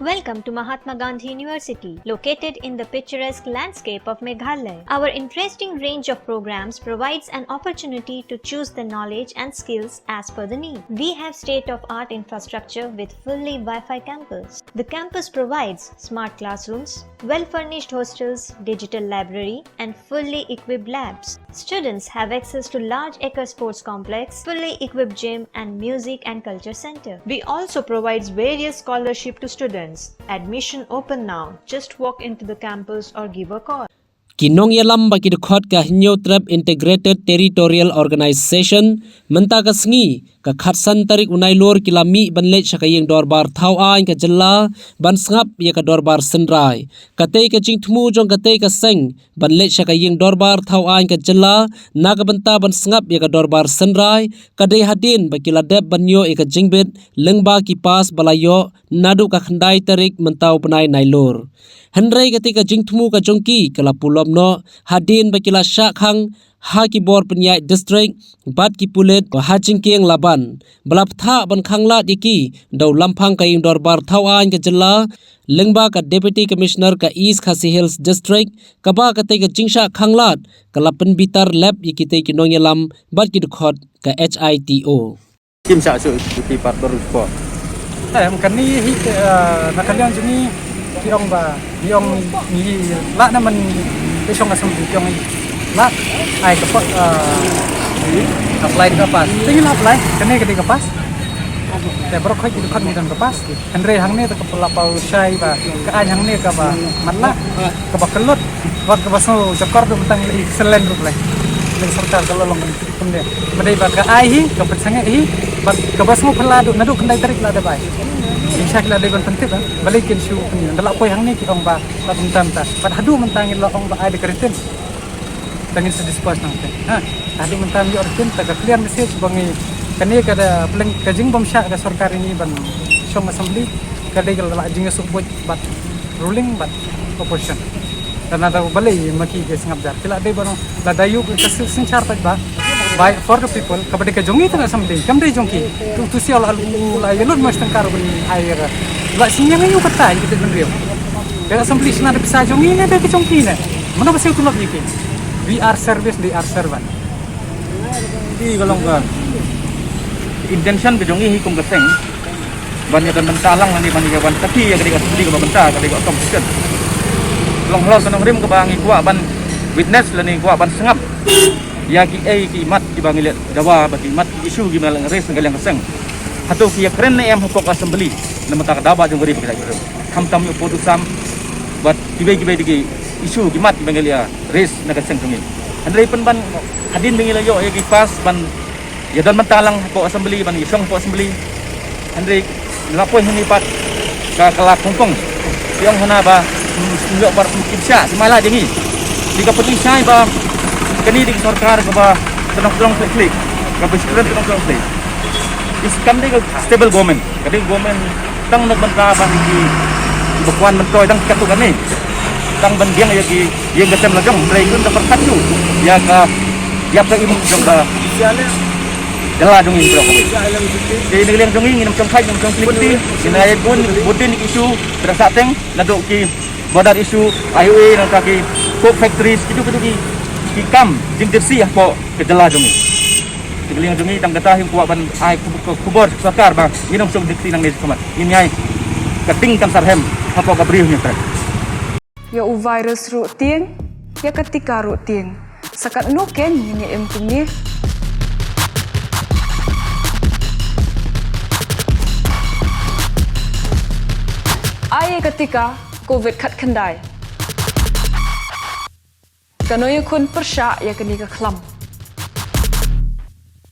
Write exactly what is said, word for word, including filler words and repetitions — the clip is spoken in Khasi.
Welcome to Mahatma Gandhi University, located in the picturesque landscape of Meghalaya. Our interesting range of programs provides an opportunity to choose the knowledge and skills as per the need. We have state-of-art infrastructure with fully Wi-Fi campus. The campus provides smart classrooms, well-furnished hostels, digital library, and fully equipped labs. Students have access to large acre sports complex, fully equipped gym, and music and culture center. We also provides various scholarship to students. Admission open now. Just walk into the campus or give a call. Ki nongïalam bad ki dkhot ka Hynñiewtrep Integrated Territorial Organization mynta ka sngi, ka khatsan tarik u Nailur, ki la mih ban leit sha ka ïing dorbar thaw aiñ ka jylla ban sngap ïa ka dorbar synrai. Katei ka jingthmu jong katei ka seng ban leit sha ka ïing dorbar thaw aiñ ka jylla na ka bynta ban sngap ïa ka dorbar synrai ka dei hadien ba ki la dep ban ïoh ïa ka jingbit lyngba ki pass ba la ïoh naduh ka khyndai tarik mynta u bnai Nailur. Hynrei katei ka jingthmu ka jong ki ka la pulom noh hadien ba ki la shah khang ha ki bor pynïaid district bad ki pulit ba ha jingkieng Laban ba la pynthah ban khanglad ïa ki da u lamphang ka ïing dorbar thaw aiñ ka jylla lyngba ka Deputy Commissioner ka East Khasi Hills District, kaba katei ka jingshah khanglad ka la pynbitar lep ïa kitei ki nongïalam bad ki dkhot ka HITO. Kim sa su ki par tor ko. Em, kane hi, eh, na ka liang jong ngi ki ong ba, ngi ong ngi lah na man te shong assembly ki ong lah ai ka pa, eh, apply ka pass. Te ngi lah apply, kane ka dei ka pass. Te baroh khoit ki dei khot ngi don ka pass. Hynrei hangne te ka pala pau shai ba ka aiñ hangne kaba matlah, kaba kyllut, wat kaba sngew jakor du, tang lei selen ruh lei. Lei sorkar ka la long kumne. Ba dei ba ka ai hi, ka pynsangeh hi, ba kaba sngew phylla du, naduh khyndai tarik la dep ai. Ïa sha ki la dei ban pyntip, eh. Balei kin shu kumne. Ynda la poi hangne ki ong ba la kumta mynta. Bad haduh mynta ngi la ong ba ai da ka written. Tang ngin sa disperse nangta. Ha. Haduh mynta ngi ïoh written, ta ka clear message ba ngi kane ka da pleng ka jingbymshah ka sorkar ïa ngi ban shong assembly. Ka dei ka la jingïasuk buit bad ruling bad opposition. Te nada balei ma ki ki sngap jar. Ki la dei ban ong lada ïoh ka synshar paidbah. By for the people, kaba dei ka jong ngi tang assembly, kam dei jong ki. Tu, tu shu la, la ïa lut mas tang kar ban ai ra. La sngewthuh ïa u katta ïa ki tei ban riew. Ka assembly sngewthuh da pisa jong ngi ne da ka jong ki ne. Mano ba sngewthuh ïa ki. We are service, they are servant. Ki ka long ka intention ka jong ngi hi kum ka seng. Ban ïa don bynta lang lane ban ïa ban kati ïa ka dei ka assembly kaba bynta, ka dei ka opposition. Long halor ka nongrim kaba ngi kwah ban witness lane kwah ban sngap ïa kiei ki mat kiba ngi leh dawa bad ki mat ki issue kiba ngi leh raise na ka liang ka seng. Hato ki ïakren ne em hapoh ka assembly na bynta ka daw ba jong ka ri bad ka jaitbynriew. Khamtam ïa u Pud u Sam bad kiwei kiwei de ki issue ki mat kiba ngi leh raise na ka seng jong ngi. Hynrei pynban hadien ba ngi la ïoh ïa ki pass ban ïa don bynta lang hapoh assembly ban ïa shong hapoh assembly. Hynrei la poi hangne pat ka, ka la kongkong. Ki ong hana ba, mm, ïoh bar kim sha, ki mala jong ngi. Ki ka pynshai ba kane dei ka sorkar kaba tnong tnong klik klik. Kaba sdang tnong tnong klik. Is kam dei ka stable government. Ka dei government tang na bynta ban ki ba kwan myntoi tang katto katne. Tang ban biang ïa ki ïing ka sem la jong, hynrei kum da pyrkhat shuh ïa ka ïap ka im jong ka jylla jong ngi baroh. Te na ka liang jong ngi ngin ym shong khaid, ngin ym shong klik kti, ngin ai bun bun ki issue, tang sah teng naduh ki border issue, highway, nangta ki coke factories, kitu kitu ki, ki kam jingtyrsi hapoh ka jylla jong ngi. Te na ka liang jong ngi tang kata hi kwah ban ai khub-, khubor sorkar ba ngin ym shong klik kti nangne shakhmat. Ngin ïai ka ting kan sarhem hapoh ka bri hi ngi trek. Ïa u virus ruh tieng, ïa ka tika ruh tieng. Sa katno kein ngin ïa im kumne? Ai ïa ka tika covid khatkhyndai. Kano ïakhun pyrshah ïa kane ka khlam?